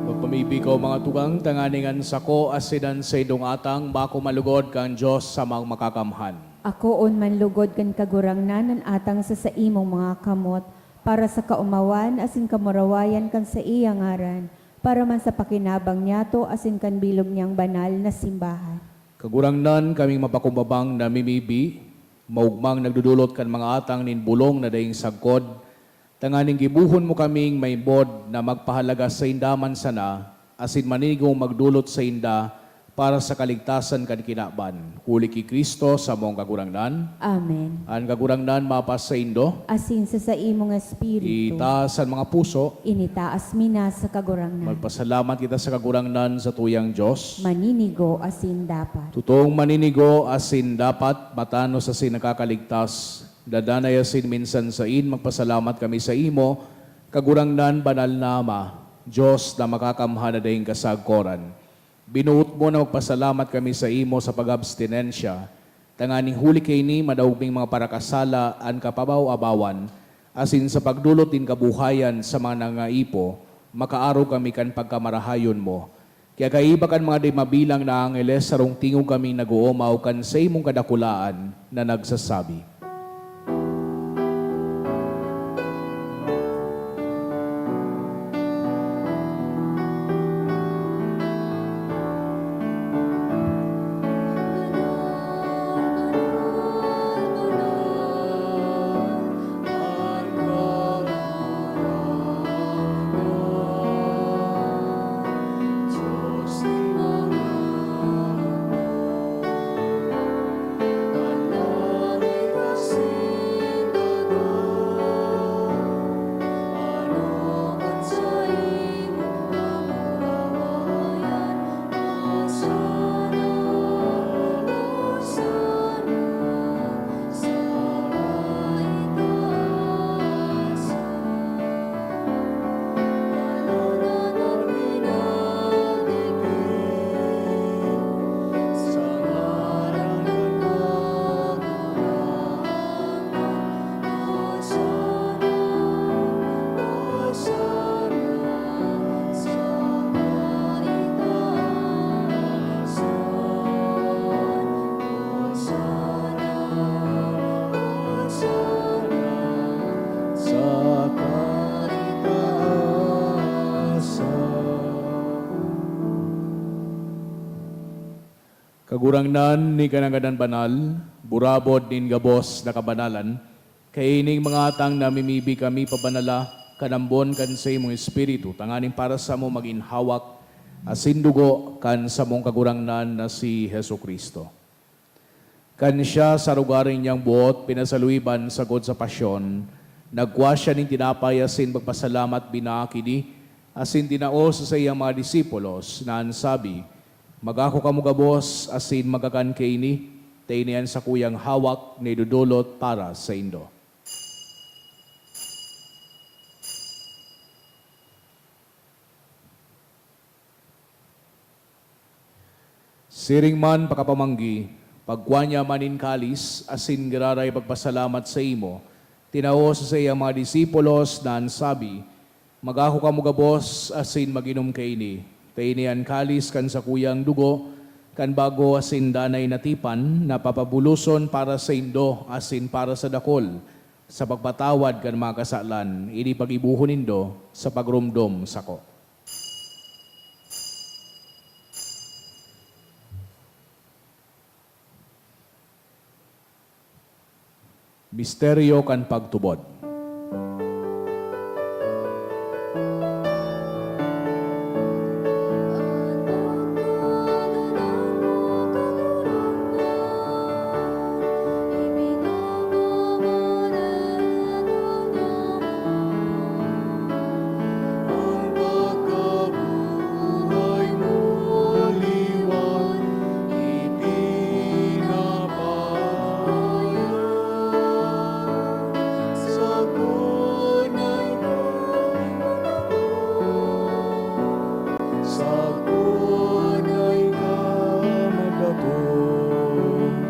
Magpamibi kaw, mga tugang, tanganing an sako asin an saindong atang bako manlugod kan Dios Samang Makakamhan. Akoon manlugod kan Kagurangnan an atang sa saimong mga kamot, para sa kaomawan asin kamurawayan kan saiyang ngaran, para man sa pakinabang niyato asin kan bilog niyang banal na simbahan. Kagurangnan, kaming mapakumbabang namimibi, maogmang nagdodolot kan mga atang nin bolong na daing sagkod, tanganing gibohon mo kaming may bod na magpahalaga sainda man sana, asin maninigong magdolot sainda para sa kaligtasan kan kinaban. Huli ki Cristo, samong Kagurangnan. Amen. An Kagurangnan mapasaindo. Asin sa saimong espiritu. Itaas an mga puso. Initaas mi na sa Kagurangnan. Magpasalamat kita sa Kagurangnan, satuyang Dios. Maninigo asin dapat. Totoong maninigo asin dapat, matanos asin nakakaligtas. Dadanay asin minsan sain, magpasalamat kami saimo, Kagurangnan, banal na Ama, Dios na makakamhan na daing kasagkoran. Binuot mo na magpasalamat kami saimo sa pag-abstinensya, tanganing huli kaini madaog ming mga parakasala an kapabaw-abawan, asin sa pagdolot nin kabuhayan sa mga nangaipo, makaarog kami kan pagkamarahayon mo. Kaya kaiba kan mga di mabilang na angeles, sarong tingog kaming nag-oomaw kan saimong kadakulaan na nagsasabi, Kagurangnan, ika na ngadan banal, burabod nin gabos na kabanalan, kaining mga atang namimibi kami pabanala kan ambon kan saimong Espiritu, tanganing para samo magin hawak asin dugo kan samong Kagurangnan na si Jesu-Cristo. Kan siya sa arogaring niyang boot pinasaluiban sagkod sa pasyon, nagkua siya nin tinapay asin pagpasalamat binaak ini, asin tinao sa saiyang mga disipulos, na an sabi, "Magako kamo gabos asin magkakan kaini, ta ini an sakuyang hawak na idodolot para saindo." Siring man pakapamanggi, pagkua niya man nin kalis asin giraray pagpasalamat saimo, tinao sa saiyang mga disipulos na an sabi, "Magako kamo gabos asin mag-inom kaini, ta ini an kalis kan sakuyang dugo kan bago asin danay na tipan na papabuloson para saindo asin para sa dakul sa pagpatawad kan mga kasalan. Ini paggibohon nindo sa pagromdom sako." Misteryo kan pagtubod. Ang pagkabuhay mo liwat ipinapahayag sa tunay na pagkabuhay. Sa tunay na pagkabuhay.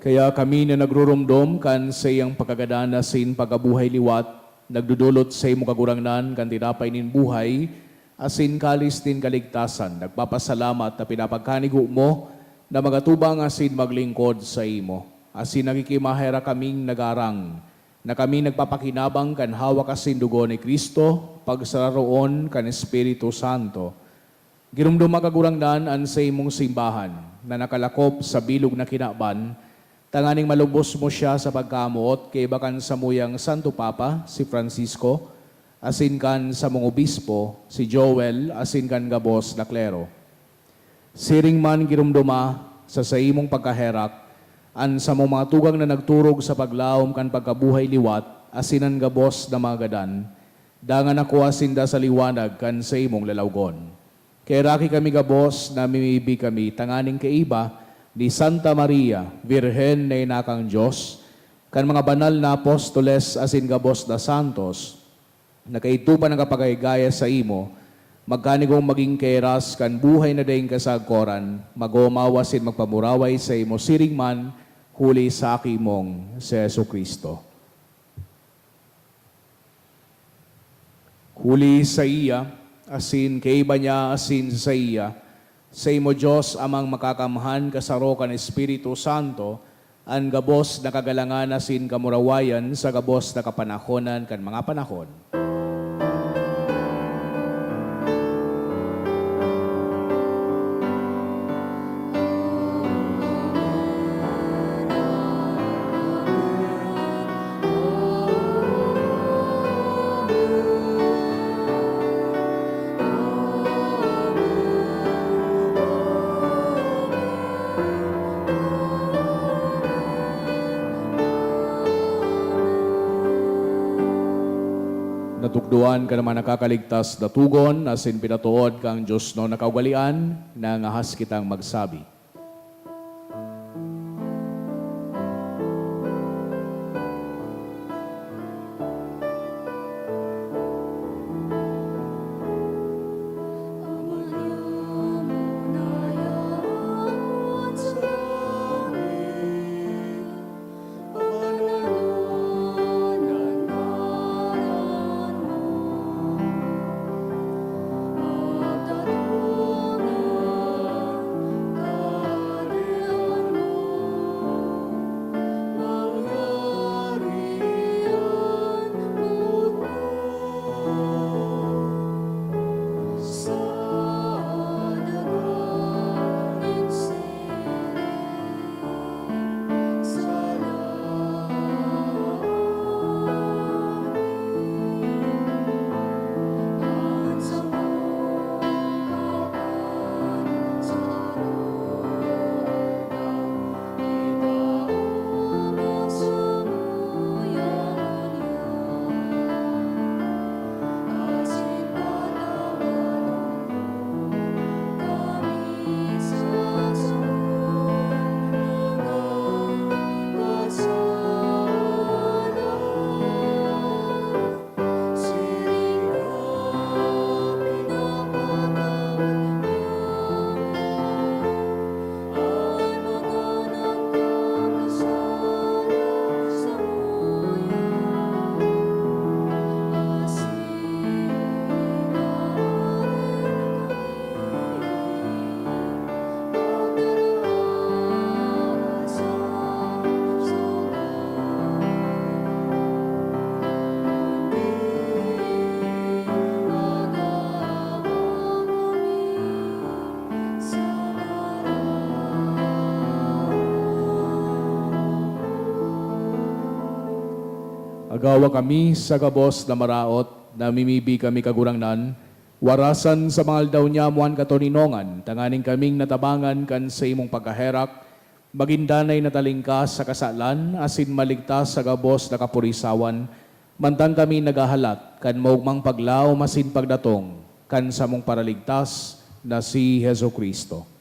Kaya kami na nagruromdom kan saiyang pagkagadan asin pagkabuhay liwat, nagdodolot saimo, Kagurangnan, kan tinapay nin buhay asin kalis nin kaligtasan, nagpapasalamat ta pinapagkanigo mo na magatubang asin maglingkod saimo. Asin nakikimaherak kaming nagarang na kami nagpapakinabang kan hawak asin dugo ni Cristo, pagsararoon kan Espiritu Santo. Giromdoma, Kagurangnan, an saimong simbahan na nakalakop sa bilog na kinaban, tanganing malubos mo siya sa pagkamoot kaiba kan samuyang Santo Papa, si Francisco, asin kan samong obispo, si Joel, asin kan gabos na klero. Siring man giromdoma sa saimong pagkaherak an samong mga tugang na nagturog sa paglaom kan pagkabuhay liwat asin an gabos na mga gadan, dangan nakua sinda sa liwanag kan saimong lalawgon. Kaheraki kami gabos, namimibi kami tanganing kaiba ni Santa Maria, Birhen na ina kan Dios, kan mga banal na apostoles asin gabos na santos, na kaidto pa nagkapagayagaya saimo, magkanigong magin kahiras kan buhay na daing kasagkoran, mag-omaw asin magpamuraway saimo siring man huli sa Aki mong si Jesu-Cristo. Huli saiya, asin kaiba niya, asin saiya, saimo, Dios Amang Makakamhan, kasaro kan Espiritu Santo, an gabos na kagalangan asin kamurawayan sa gabos na kapanahonan kan mga panahon. Natukdoan kan mga nakakaligtas na togon asin pinatood kan Dios na kaugalean, nangahas kitang magsabi. Gawa kami sa gabos na maraot, namimibi kami, Kagurangnan, warasan sa mga aldaw niamo an katoninongan, tanganing kaming natabangan kan saimong pagkaherak, magin danay na talingkas sa kasalan, asin maligtas sa gabos na kapurisawan, mantang kami naghahalat kan maogmang paglaom asin pagdatong kan samong Paraligtas na si Jesu-Cristo.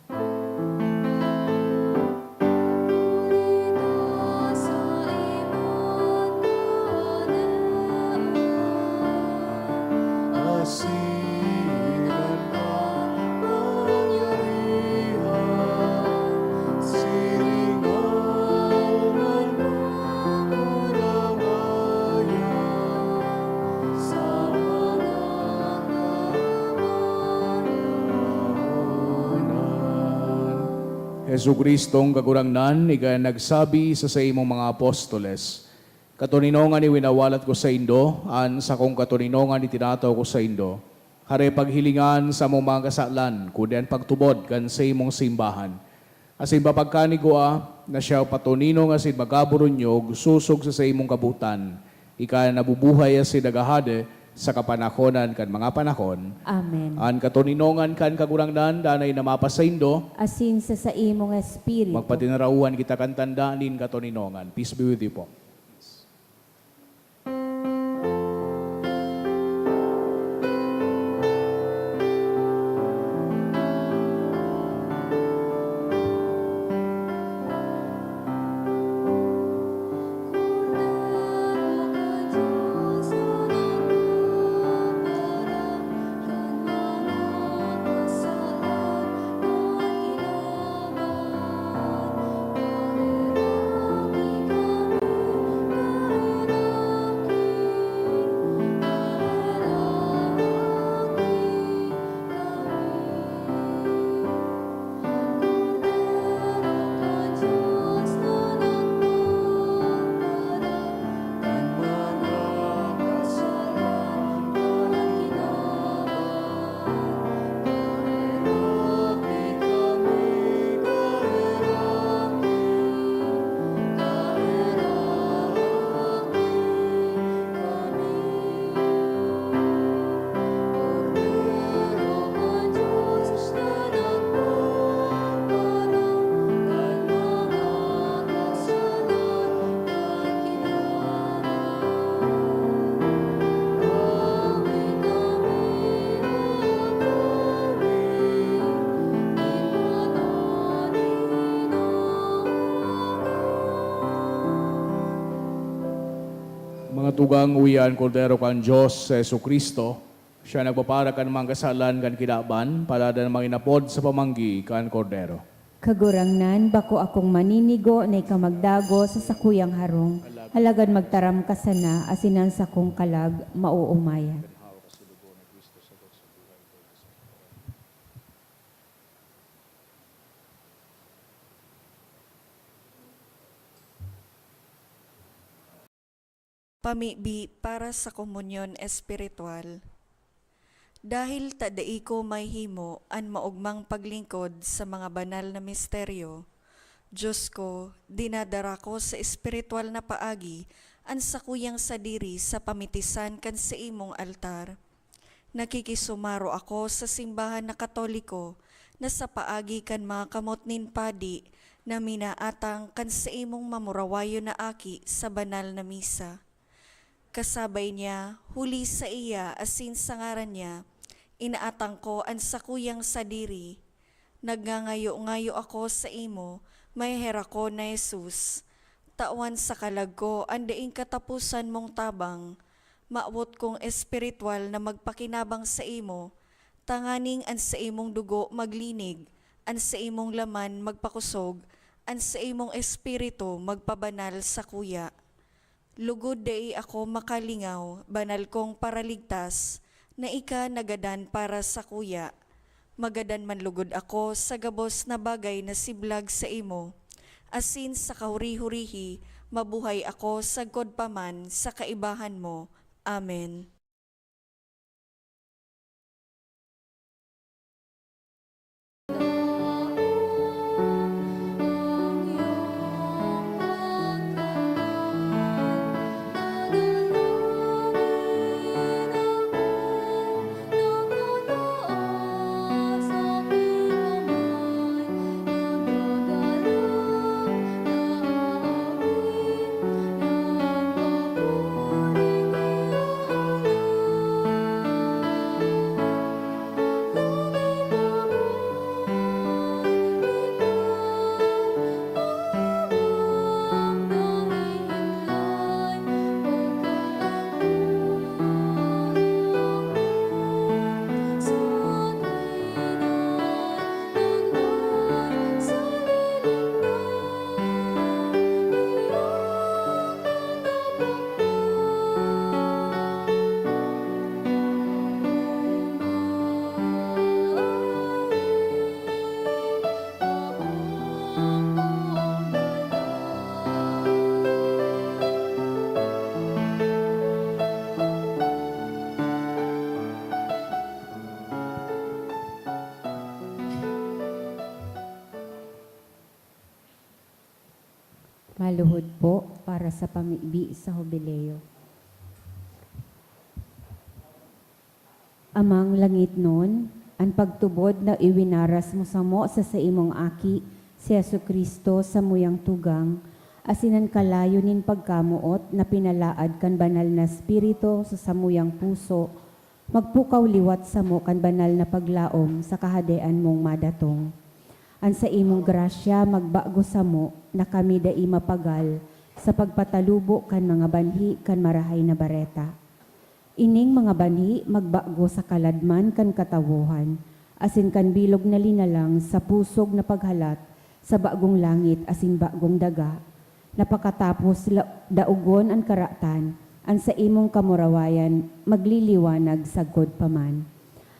Jesu-Cristong Kagurangnan, ika nagsabi sa saimong mga apostoles, "Katoninongan iwinawalat ko saindo, an sakong katoninongan itinataw ko saindo. Hare paghilingan sa among mga kasalan, kundi an pagtubod kan saimong simbahan. Asin papagkanigua na siya patoninong asin magaburunyog sosog sa saimong kabotan, ika na nabubuhay asin naghahade sa kapanahonan kan mga panahon." Amen. An katoninongan kan Kagurangnan danay na mapasaindo. Asin sa saimong espiritu. Magpatinarawan kita kan tanda nin katoninongan. Peace be with you po. Mga tugang, uya an Kordero kan Dios, si Jesu-Cristo. Siya nagpapara kan mga kasalan kan kinaban, paladan mga inapod sa pamanggi kan Kordero. Kagurangnan, bako akong maninigo na ika magdagos sa sakuyang harong, alagad magtaram ka sana, asin an sakong kalag maoomayan. Pamibi para sa komunyon espiritual. Dahil ta dai ko mahimo an maogmang paglingkod sa mga banal na misteryo, Dios ko, dinadara ko sa espiritual na paagi an sakuyang sadiri sa pamitisan kan saimong altar. Nakikisumaro ako sa simbahan na Katoliko na sa paagi kan mga kamot nin padi na minaatang kan saimong mamurawayon na aki sa banal na misa. Kasabay niya, huli saiya asin sa ngaran niya, inaatang ko an sakuyang sadiri. Nagngangayo-ngayo ako saimo, Maheherakon na Jesus. Tawan sa kalag ko an daing kataposan mong tabang. Mawot kong espiritual na magpakinabang saimo, tanganing an saimong dugo maglinig, an saimong laman magpakosog, an saimong espiritu magpabanal sakuya. Lugod dai ako makalingaw, banal kong Paraligtas, na ika nagadan para sakuya. Magadan man lugod ako sa gabos na bagay na siblag saimo, asin sa kahuri-hurihi mabuhay ako sagkod pa man sa kaibahan mo. Amen. Maluhod po para sa pamibi sa Hubileo. Amang langitnon, an pagtubod na iwinaras mo samo sa saimong Aki, si Jesu-Cristo, samuyang tugang, asin an kalayo nin pagkamoot na pinalaad kan Banal na Espiritu sa samuyang puso, magpukaw liwat samo kan banal na paglaom sa Kahadean mong madatong. An saimong grasya magbago samo na kami dai mapagal sa pagpatalubo kan mga banhi kan Marahay na Bareta. Ining mga banhi magbago sa kaladman kan katawohan, asin kan bilog na linalang sa pusog na paghalat sa bagong langit asin bagong daga, na pakatapos la-, daogon an karatan, an saimong kamurawayan magliliwanag sagkod pa man.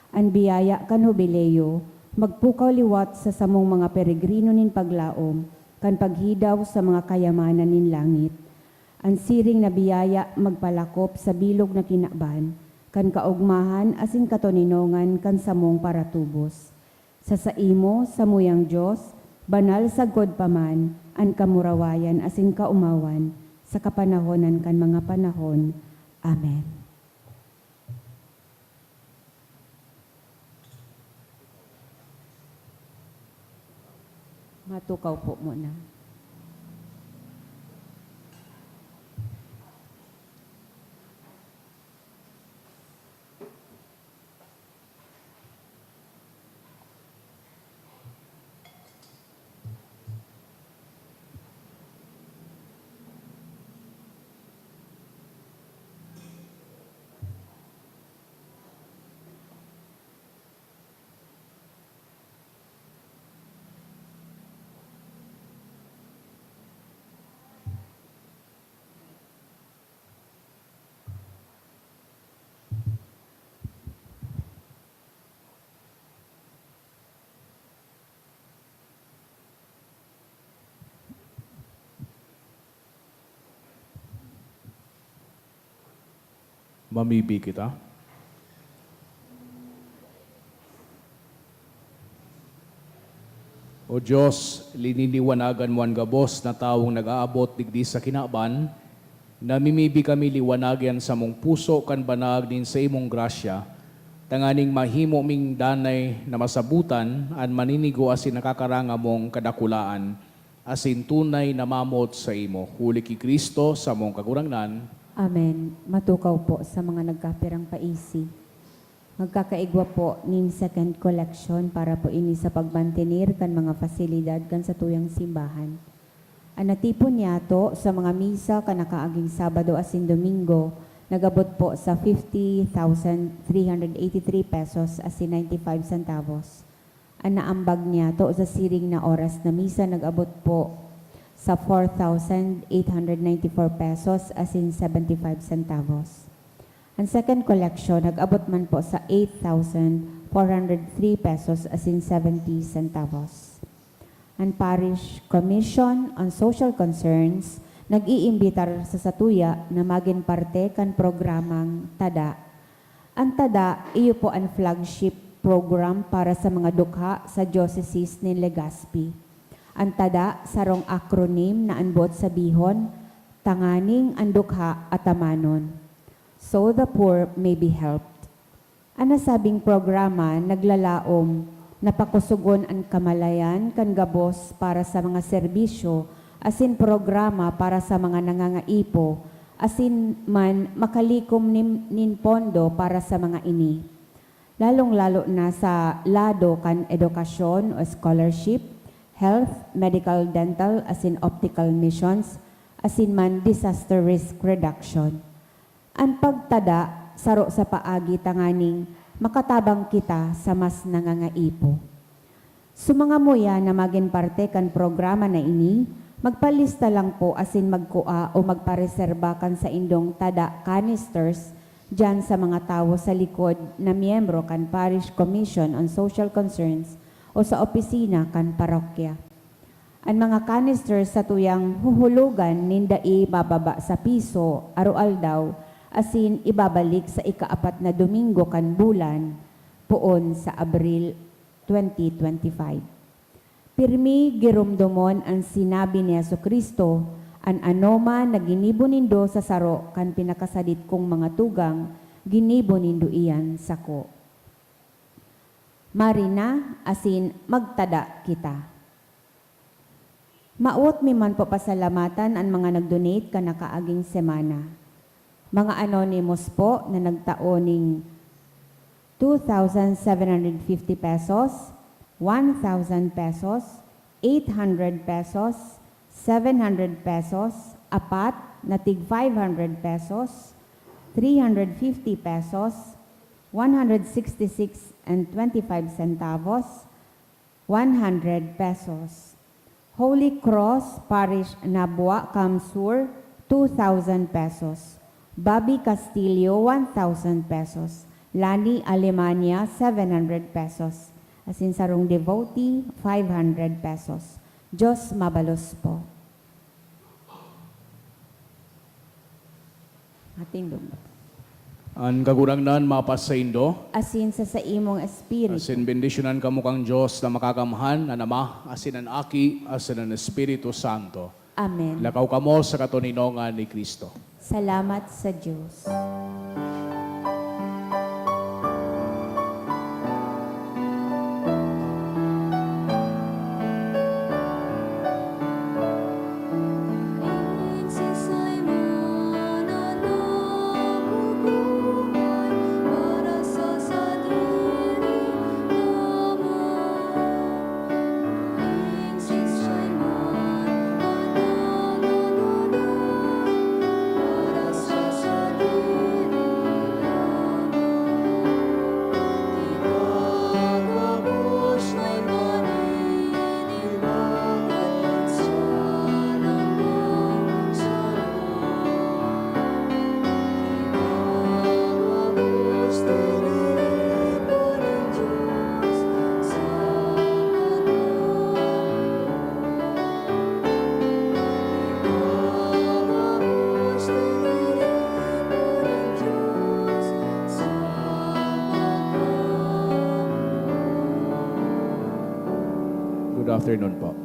An biyaya kan Hubileo magpukaw liwat sa samong mga peregrino nin paglaom kan paghidaw sa mga kayamanan nin langit. An siring na biyaya magpalakop sa bilog na kinaban kan kaogmahan asin katoninongan kan samong paratubos. Sa saimo, samuyang Dios, banal sagkod pa man an kamurawayan asin kaomawan sa kapanahonan kan mga panahon. Amen. Matukaw po muna. Mamibi kita. O Dios, liniliwanagan mo an gabos na tawong nag-aabot digdi sa kinaban. Namimibi kami liwanagi an samong puso kan banag nin saimong grasya, tanganing mahimo ming danay na masabotan an maninigo asin nakakaranga mong kadakulaan, asin tunay na mamot saimo. Huli ki Cristo, samong Kagurangnan. Amen. Matukaw po sa mga nagkapirang paisi. Magkakaigwa po nin second collection para po ini sa pagmantener kan mga pasilidad kan satuyang simbahan. An natipon niyato sa mga misa kan nakaaging Sabado asin Domingo nag-abot po sa fifty thousand three hundred eighty-three pesos asin ninety-five centavos. An naambag niyato sa siring na oras na misa nag-abot po sa four thousand eight hundred ninety-four pesos asin seventy-five centavos. An second collection nag-abot man po sa eight thousand four hundred three pesos asin seventy centavos. An Parish Commission on Social Concerns nag-iimbitar sa satuya na magin parte kan programang Tada. An Tada, iyo po an flagship program para sa mga dukha sa Diocese nin Legazpi. An Tada, sarong acronym na an boot sabihon, tanganing an dukha atamanon. So the poor may be helped. An nasabing programa naglalaom na pakosogon an kamalayan kan gabos para sa mga serbisyo asin programa para sa mga nangangaipo, asin man makalikom nin, nin pondo para sa mga ini. Lalong-lalo na sa lado kan edukasyon o scholarship, health, medical, dental, asin optical missions, asin man disaster risk reduction. An pagtada saro sa paagi tanganing makatabang kita sa mas nangangaipo. Sa mga muya na magin parte kan programa na ini, magpalista lang po asin magkua o magpareserba kan saindong tada canisters diyan sa mga tawo sa likod na miyembro kan Parish Commission on Social Concerns o sa opisina kan parokya. An mga canister satuyang huhulogan nin dai mababa sa piso aroaldaw asin ibabalik sa ikaapat na domingo kan bulan, poon sa Abril twenty twenty-five. Pirmi giromdomon an sinabi ni Jesu-Cristo, An anoman na ginibo nindo sa saro kan pinakasadit kong mga tugang, ginibo nindo iyan sako. Marina asin magtada kita. Mawot mi man po pasalamatan an mga nag-donate kan nakaaging semana. Mga anonymous po na nagtao ning two thousand seven hundred fifty pesos, one thousand pesos, eight hundred pesos, seven hundred pesos, apat na tig five hundred pesos, three hundred fifty pesos, one hundred sixty-six and twenty-five centavos, one hundred pesos. Holy Cross Parish, Nabua, Kamsur, two thousand pesos. Bobby Castillo, one thousand pesos. Lani Alemania, seven hundred pesos. Asin sarong devotee, five hundred pesos. Diyos mabalos po. Ating lugod. An Kagurangnan mapasaindo. Asin sa saimong espiritu. Asin bendisyonan kamo kan Dios na Makakamhan, an Ama, asin an Aki, asin an Espiritu Santo. Amen. Lakaw kamo sa katoninongan ni Cristo. Salamat sa Dios. Good afternoon po.